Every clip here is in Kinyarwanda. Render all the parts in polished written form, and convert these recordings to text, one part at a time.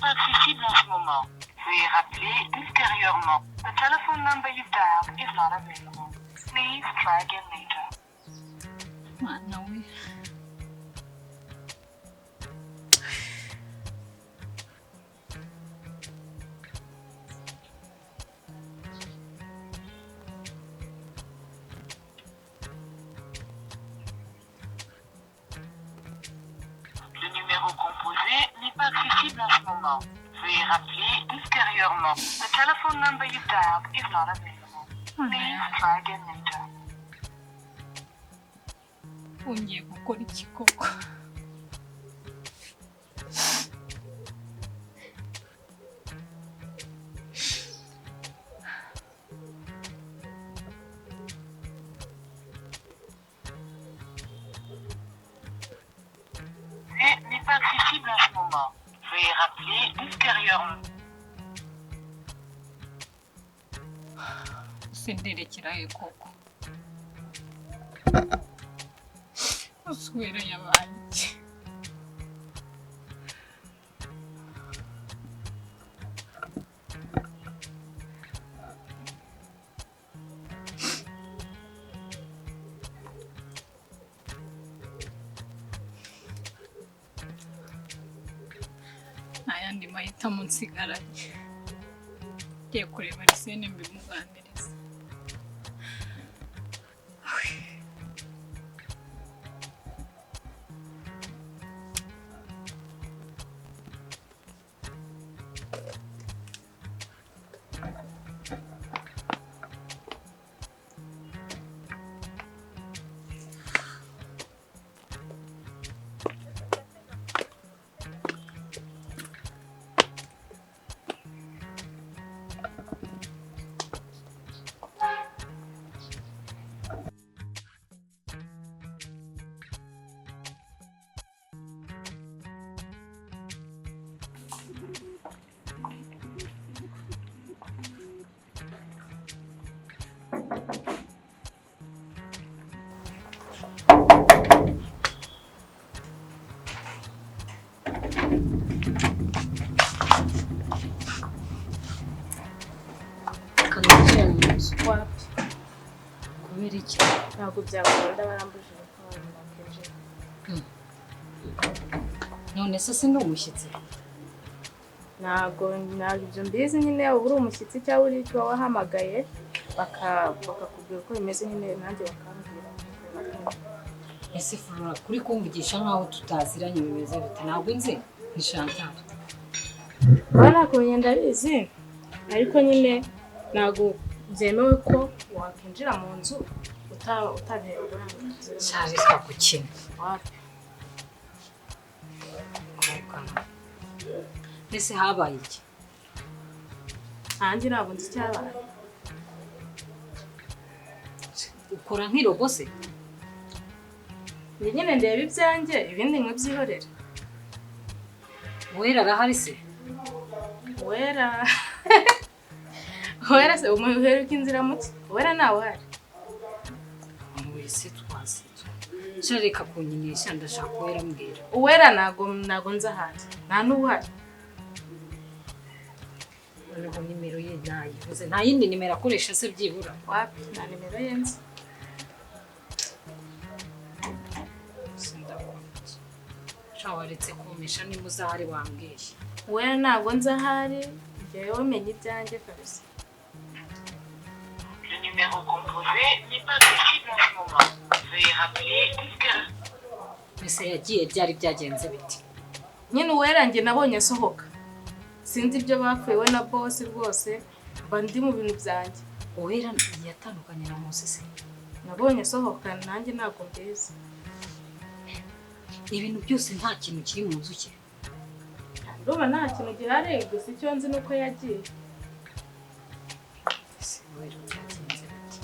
pas accessible en ce moment. Veuillez rappeler ultérieurement. The telephone number you dialed is not available. Please try again later. Mwana we, Le numéro composé n'est pas accessible en ce moment. Veuillez rappeler ultérieurement. The telephone number you dialed is not available. Mwana Please yanjye, try again later. wongeye gukora iki koko? N'est pas accessible en ce moment. Veuillez rappeler ultérieurement. Sinderekera he koko? Uswera yabaye iki? Nta yandi mahitamo nsigaranye, ngiye kureba Arisene mbimuganiriza. Kanongera mu nzu. Wapi? Kubera iki? Ntabwo byakunda, barambujije ko abantu bakwinjira. None se si ndi umushyitsi? Ntabwo ibyo mbizi nyine, uba uri umushyitsi cyangwa uri icyo wahamagaye bakakubwira uko bimeze nyine, nanjye bakambwira. Ese Flora, kuri kumvugisha nkaho tutaziranye bimeze bite? Ntabwo nzi ni Chantal. Kuba nakumenya ndabizi, ariko nyine ntabwo byemewe ko wakwinjira mu nzu utabiherewe uburenganzira. Shareka gukina. Wapi? Ese habaye iki? Nanjye ntabwo nzi icyabaye. Ukora nk'irobo se? Njye nyine ndeba ibyanjye, ibindi nkabyihorera. Uwera arahari se? Uwera Uwera se umuheruka inzira muke? Uwera ntawe uhari. Wese twasitswe. Shareka kunyinisha, ndashaka Uwera mbwira. Uwera ntabwo nzi ahari, nta n'uhari. Noneho nimero ye nayibuze, nta yindi nimero akoresha se byibura? Wapi, nta nimero ye nzi. Sindakunze. Sha waretse kumpisha, nimba uzi ahari wambwiye. Uwera ntabwo nzi ahari, njyewe menya ibyanjye kabisa. Le numéro composé n'est pas accessible en ce moment. Veuillez rappeler ultérieurement. Mbese yagiye byari byagenze biti? Nyine Uwera njye nabonye asohoka, sinzi ibyo bapfuye we na bosi rwose, mba ndi mu bintu byanjye. Uwera yatandukanye na Nkusi se? Nabonye asohoka, nanjye ntabwo mbizi. Ibintu byose nta kintu kiri mu nzu cye? Ndumva nta kintu gihari, gusa icyo nzi ni uko yagiye. Ese Uwera byagenze biti?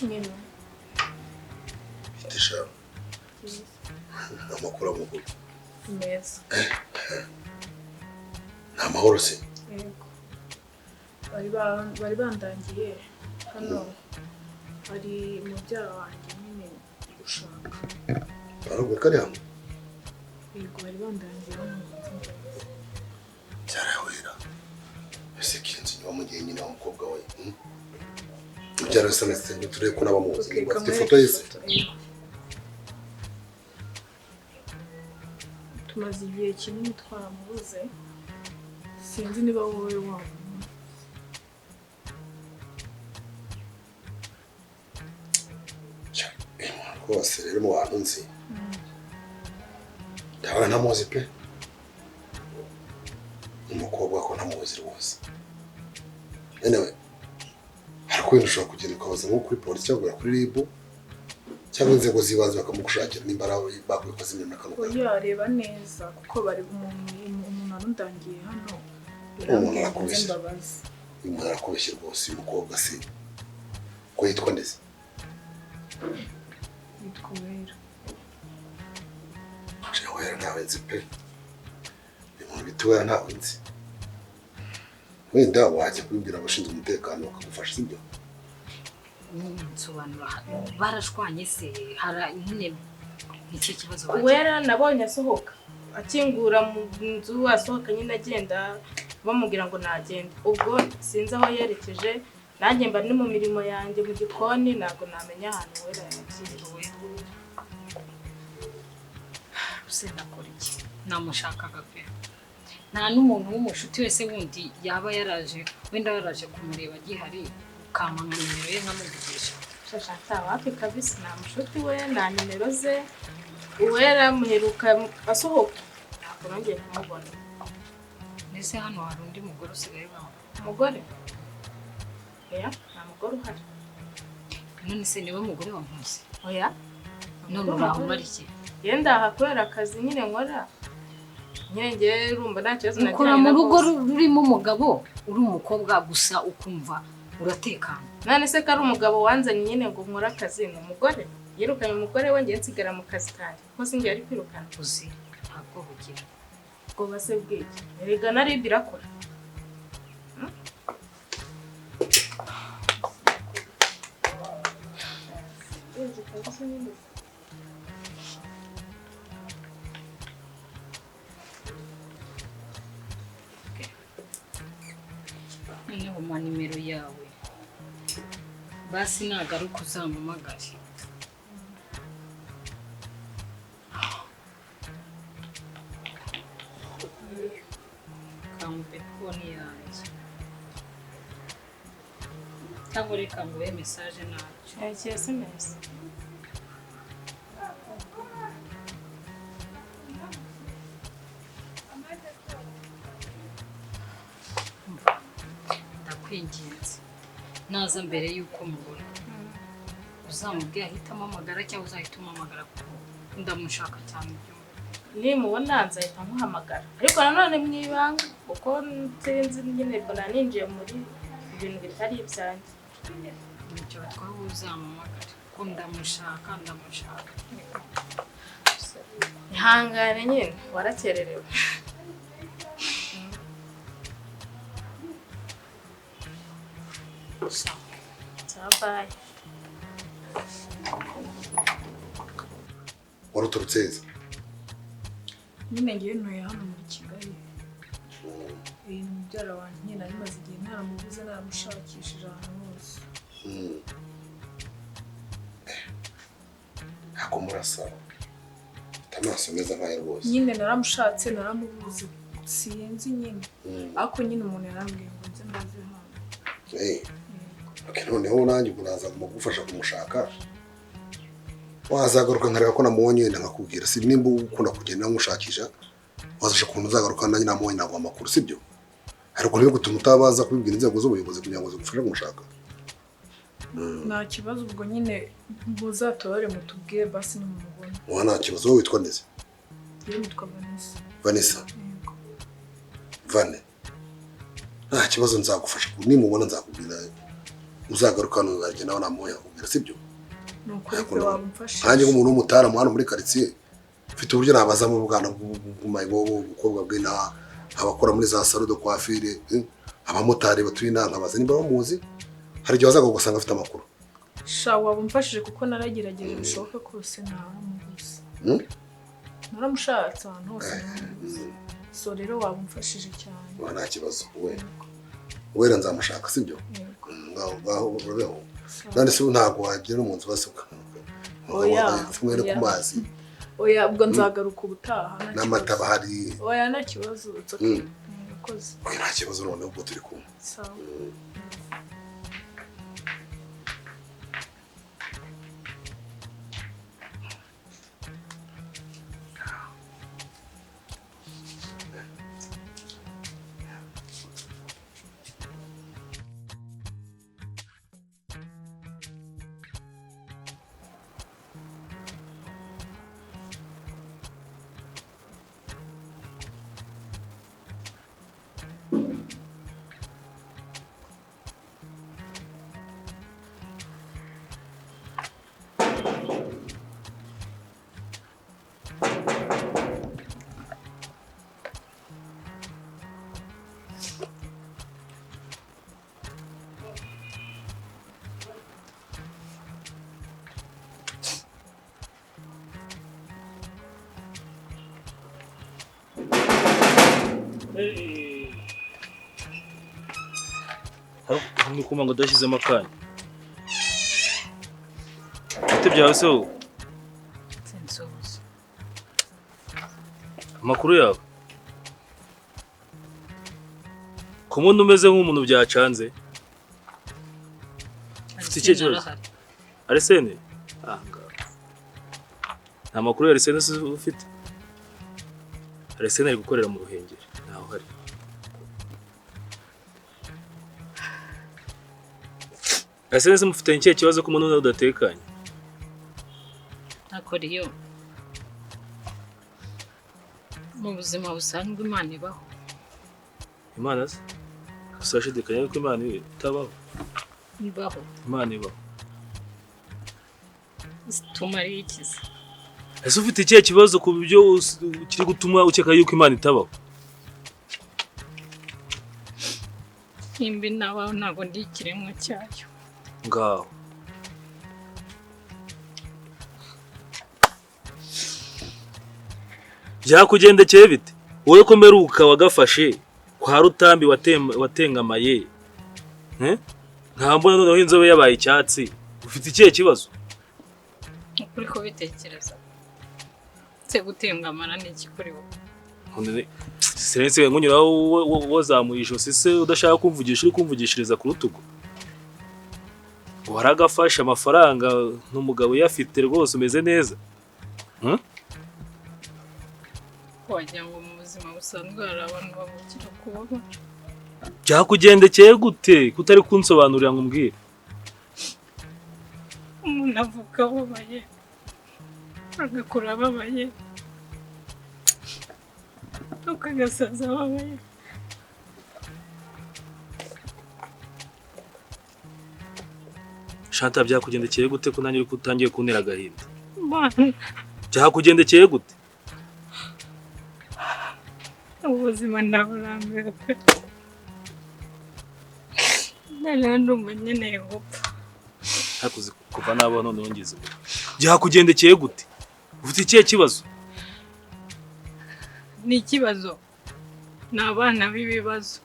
Nyine Byiza. Amakuru amakuru. Meza. Ni amahoro se? Yego. Bari bandangiye hano ari mubyara wanjye nyine gushaka. Barubwe kari hano? Yego bari bandangiye hano ngo nze mbaze. Byarahwera. Ese kinzi nyuma mu gihe nyine w'umukobwa we. Mubyara wese nese turebe ko nabamuzi. Okay, Bafite kamwereke ifoto ye se? ifoto, yego. Tumaze igihe kinini twaramubuze, sinzi niba wowe wamubona. Rwose rero mu bantu nzi ndabona ntamuzi pe, umukobwa ko ntamuzi rwose. Anyway, hari uko wenda ushobora kugenda ukabaza nko kuri polisi cyangwa kuri RIB cyangwa inzego z'ibanze bakamugushakira nimba ari bakwikoza imirimo n'akantu. Oya reba neza kuko bari umuntu arundangiye hano. Umuntu arakubeshya. Mbabazi. Uyu muntu arakubeshya rwose, uyu mukobwa si ko yitwa ndetse Yitwa Uwera. Uwera ntawe nzi pe, uyu muntu bita Uwera ntawe nzi. Wenda wajya kubibwira abashinzwe umutekano bakagufasha, sibyo? Nsobanura barashwanye se hara nyine nicyo kibazo bagira. Uwera nabonye asohoka akingura mu nzu, asohoka nyine agenda bamubwira ngo nagende, ubwo sinzi aho yerekeje. Nanjye mba ni mu mirimo yanjye mu gikoni, ntabwo namenya ahantu Uwera yagiye. Use nakora iki? Namushakaga pe. Nta n'umuntu w'umushuti wese wundi yaba yaraje, wenda yaraje kumureba agihari, ukampa nka nimero ye nkamuvugisha. Shasha wapi kabisa, nta mushuti we, nta nimero ze. Uwera muheruka asohoka ntabwo nongeye kumubona. Mbese hano hari undi mugore usigaye baho? Umugore? Oya, nta mugore uhari. None se niwe mugore wa Nkusi? Oya. None urahumara iki? Yenda aha kubera akazi nyine nkora. Nyine ngewe urumva nta kibazo Ukora nagiranye mu na rugo bose. rurimo umugabo, uri umukobwa gusa ukumva uratekana. None se ko ari umugabo wanzanye nyine ngo nkore akazi, ni umugore? Yirukanye umugore we, ngewe nsigara mu kazi kanjye kuko sinjye yari kwirukana. Uzi ntabwo bugira. Ubwoba se bw'iki? Erega na RIB irakora. Noneho mpa nimero yawe. Basi nagaruka uzampamagare. Kampe fone yanjye. Cyangwa reka nguhe message ntacyo. Yakira SMS. Ndakwinginze. Naza mbere y'uko mubona. Uzamubwire ahita ampamagara cyangwa uzahita umuhamagara kuko ndamushaka cyane byumve. Nimubona nzahita nkuhamagara, ariko nanone mu ibanga kuko nsinzi nyine mbona ninjiye muri ibintu bitari ibyanjye. Ntacyo batwara ubu uzampamagara kuko ndamushaka ndamushaka. Ihangane nyine warakererewe. Sawa bye. Wari uturutse heza? Nyine ngewe ntuye hano muri Kigali. Ni mubyara wanjye nyine nari maze igihe ntaramubuze, naramushakishije ahantu hose. Ntabwo murasa, ufite amaso meza nkayo rwose. Nyine naramushatse naramubuze, sinzi nyine. Ariko nyine umuntu yarambwiye ngo nze mbaze hano. Okay, noneho nanjye ubwo naza kugufasha kumushaka. Wazagaruka nkareba ko namubonye wenda nkakubwira, si nimba ukunda kugenda nkushakisha wazasha ukuntu uzagaruka nanjye namubonye naguha amakuru, sibyo? Ariko rero gutuma utabaza kubibwira inzego z'ubuyobozi kugira ngo zigufashe kumushaka. Nta kibazo, ubwo nyine muzatubare mutubwire basi nimumubona. Wa nta kibazo, wowe witwa nde? Njyewe nitwa Vanessa. Vanessa. Yego. Vane. Nta kibazo nzagufasha, nimubona nzakubwira, uzagaruka hano uzagenda nawe namubonye akakubwira, sibyo? Ni ukuri pe, wamufashije. Nkanjye nk'umuntu w'umutaramu hano muri karitsiye, mfite uburyo nabaza mu bwana bw'umayibobo, ubukobwa bw'inaha, abakora muri za salon de coiffure, abamotari batuye inaha, nkabaza nimba bamuzi. Hari igihe wazaga ugasanga afite amakuru. Sha, waba umfashije kuko naragerageje bishoboka kose naramubuze. Naramushatse ahantu hose naramubuze. So rero waba umfashije cyane. Wa, nta kibazo, we wera nzamushaka, sibyo? Yego. Ngaho ngaho urabeho. Sawa. None se ubu ntabwo wagira mu nzu basuka? Oya, Tumwe ku oya. mazi. Oya, ubwo nzagaruka ubutaha, nta N'amata kibazo. bahari. Oya, nta kibazo, it's okay. Murakoze. Oya, nta kibazo, noneho ubwo turi kumwe. Sawa. Hari kuma ngo udashyizemo akanya. Bite byawe se wowe? Sinsuhuza. Amakuru yawe? Ku muntu umeze nk'umuntu byacanze. Ufite ikihe kibazo? Arahari. Arsene? Ah, ngaho. Nta makuru ya Arsene se ufite? Arsene ari gukorera mu Ruhengeri. Ntaho hari. Arsene se mufitanye ikihe kibazo ko umuntu udatekanye? Akora iyo mu buzima busanzwe Imana ibaho? Imana se? Gusa urashidikanya yuko Imana itabaho? Ibaho. Imana ibaho. Tumariye ikiza. Ese ufite ikihe kibazo ku byo kiri gutuma ukeka yuko Imana itabaho? Nimba inabaho, ntabwo ndi ikiremwa cyayo. Ngaho. Byakugendekeye bite? Wowe ko mperuka wagafashe kwa Rutambi watengamaye. Eh? Nta mbona noneho inzobe yabaye icyatsi. Ufite ikihe kibazo? Ukuri kubitekereza se, gutengamara ni iki kuri wowe? None Sirense nkunyuraho wazamuye ijosi se, udashaka kumvugisha, uri kumvugishiriza ku rutugu. Waragafashe amafaranga n'umugabo uyafite rwose umeze neza. Wagira ngo mu buzima busanzwe hari abantu bavukira kubabara. Byakugendekeye gute kutari kunsobanurira ngo umbwire? Umuntu avuka ababaye, agakura ababaye, ukagasaza ababaye. Shanta, byakugendekeye gute ko nanjye uri utangiye kuntera agahinda? Mana. Byakugendekeye gute? Ubuzima ndaburambiwe pe, noneho ndumva nkeneye gupfa. Hakuze kuva nabaho noneho ngize ubu. Byakugendekeye gute? Ufite ikihe kibazo? Ni ikibazo, ni abana b'ibibazo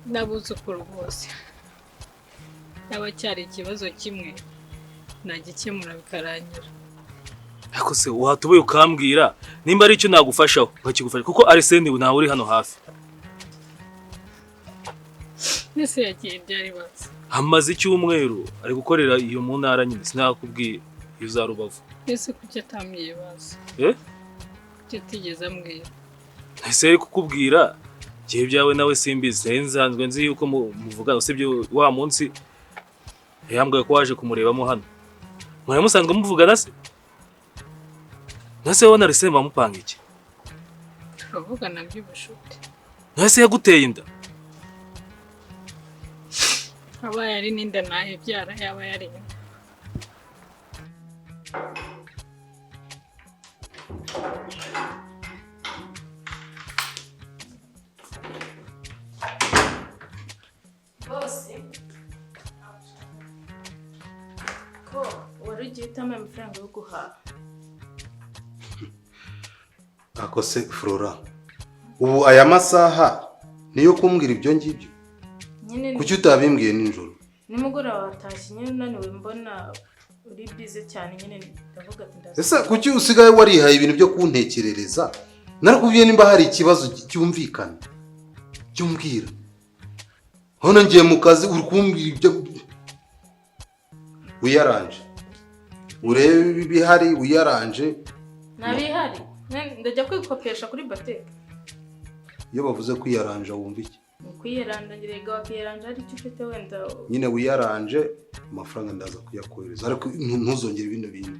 n'abuzukuru bose. Yaba cyari ikibazo kimwe nagikemura bikarangira. Ariko se watubuye ukambwira nimba ari icyo nagufashaho nkakigufasha, kuko Arsene ubu ntawe uri hano hafi. Mbese yagiye byari bazi? Amaze icyumweru ari gukorera iyo mu ntara nyine, sinakubwiye iyo za Rubavu. Mbese kuki atambwiye bazi? Eh? Kuki atigeze ambwira? Ese ari kukubwira igihe byawe nawe simbizi, nari nsanzwe nzi yuko muvugana, usibye wa munsi yambwiye ko waje kumurebamo hano. Mwari musanzwe muvugana se? Nase wowe na Arsene bamupanga iki? Turavugana by'ubushuti. Nase yaguteye inda? Abaye ari n'inda nayibyara, yaba yari inda. Bose ko wari ugiye utamaye amafaranga yo guhaha. Ako se Flora, ubu aya masaha niyo kumbwira ibyo ngibyo? Nyine Kuki utabimbwiye nijoro? Nimugoroba watashye nyine unaniwe, mbona uri bize cyane, nyine ndavuga ati ndaza. Ese kuki usigaye warihaye ibintu byo kuntekerereza? Narakubwiye nimba hari ikibazo cyumvikana cyumbwira. Hano ngiye mu kazi uri kumbwira ibyo wiyaranje. Urebe ibihari wiyaranje. Ntabihari, ndajya kwikopesha kuri botike. Iyo bavuze kwiyaranja wumva iki? Kwiyaranja ngerega wakiyaranja hari icyo ufite wenda. Nyine wiyaranje amafaranga ndaza kuyakohereza, ariko ntuzongere ibindi bintu.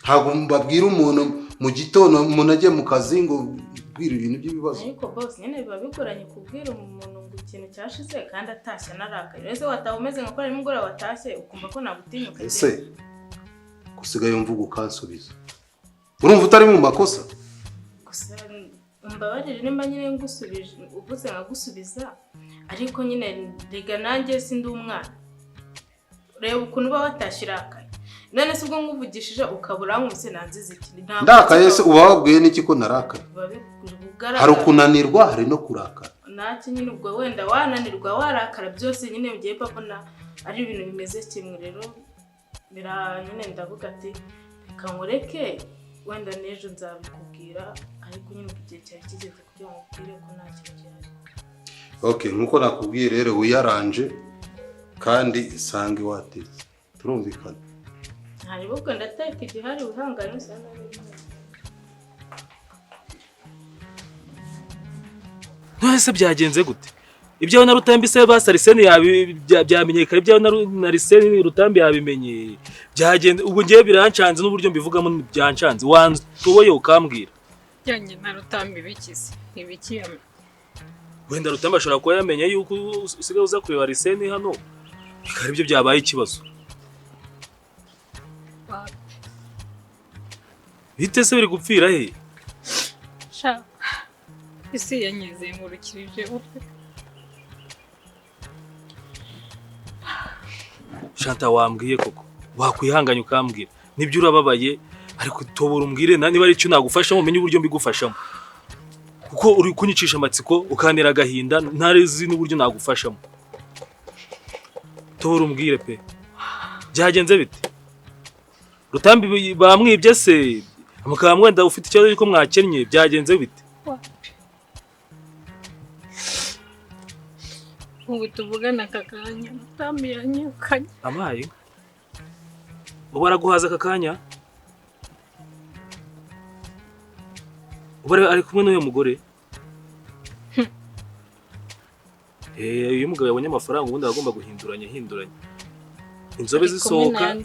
Ntabwo mbabwira umuntu mu gitondo umuntu agiye mu kazi ngo bwira ibintu by'ibibazo. Ariko boss nyine biba bigoranye kubwira umuntu ngo ikintu cyashize kandi atashye anarakaye. Ese wataha umeze nka kora nimugoroba watashye ukumva ko nagutinyuka? Ese usigaye mvuga ukansubiza, urumva utari mu makosa? Gusa mbabarire nimba nyine ngusubije uvuze nkagusubiza, ariko nyine rega nanjye sindi umwana. Reba ukuntu uba watashye urakaye. None se ubwo nkuvugishije ukabura nkumse nanzize iki? Ndakaye se uba wabwiye n'iki ko narakaye? Hari ukunanirwa hari no kurakara. Naki nyine ubwo wenda wananirwa warakara byose nyine ugiye babona ari ibintu bimeze kimwe. Rero nyine ndavuga ati reka nkureke wenda n'ejo nzabikubwira, ariko nyine igihe cyari kigeze kugira ngo nkubwire ko nta kintu gihari. Okay, nkuko nakubwiye rero wiyaranje kandi isange watetse, turumvikana. Hari ubwo ndateka igihari wihangane usa nabi. None byagenze gute? Ibyawe na Rutambi se basa Arsene byamenyekana, ibyawe na Arsene Rutambi yabimenye. Byagenze ubwo ngiye birancanze n'uburyo mbivugamo byancanze. Wantoboye ukambwira. Byanjye na Rutambi bikize ibiki? Wenda Rutambi ashobora kuba yamenye yuko usigaye uza kureba Arsene hano, bikaba ibyo byabaye ikibazo. Bite se biri gupfira he? Sha isi yanyizengurukirije upe. Shanta wambwiye koko wakwihanganya ukambwira nibyo urababaye, ariko tobora umbwire na niba ari icyo nagufashamo umenye uburyo mbigufashamo, kuko uri kunyicisha amatsiko ukantera agahinda ntarizi n'uburyo nagufashamo. Tobora umbwire pe, byagenze bite? Rutambi bamwibye se mukaba mwenda ufite ikibazo yuko mwakennye, byagenze bite? Ubu tuvugana aka kanya Rutambi yanyukanye. Amaye ubu araguhaza aka kanya? Ubu ari kumwe n'uyu mugore? Uyu mugabo yabonye amafaranga ubundi agomba guhinduranya hinduranya inzobe zisohoka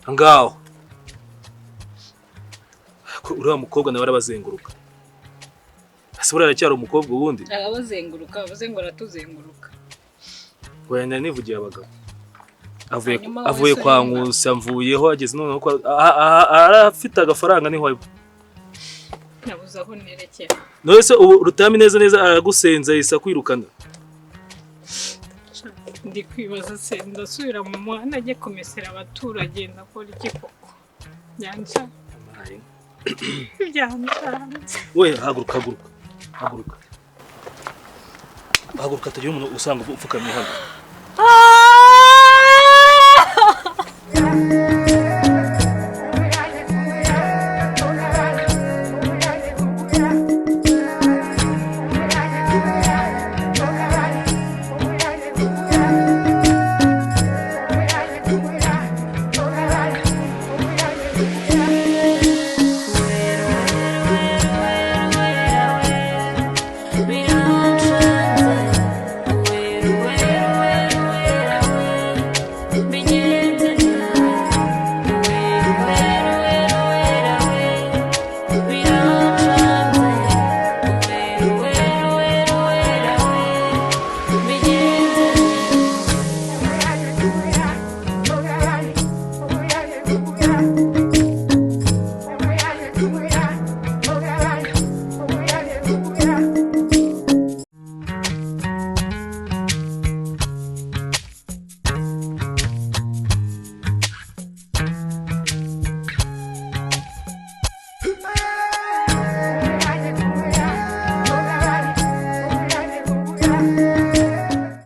ngaho. Uriya mukobwa nawe arabazenguruka. Ese buriya aracyari umukobwa ubundi? Arabazenguruka, bavuze ngo aratuzenguruka. Wenda nivugiye abagabo. Avuye kwa Nkusi mvuyeho ageze none ko arafite agafaranga niho ari. Nabuze aho nerekera. None se ubu Rutambi neza neza aragusenza yisa kwirukana. Ndi kwibaza se ndasubira mu muhanda ajye kumesera abaturage ndakora iki koko? Nyanza. We haguruka haguruka. Haguruka. Haguruka tagira umuntu usanga upfukamye hano.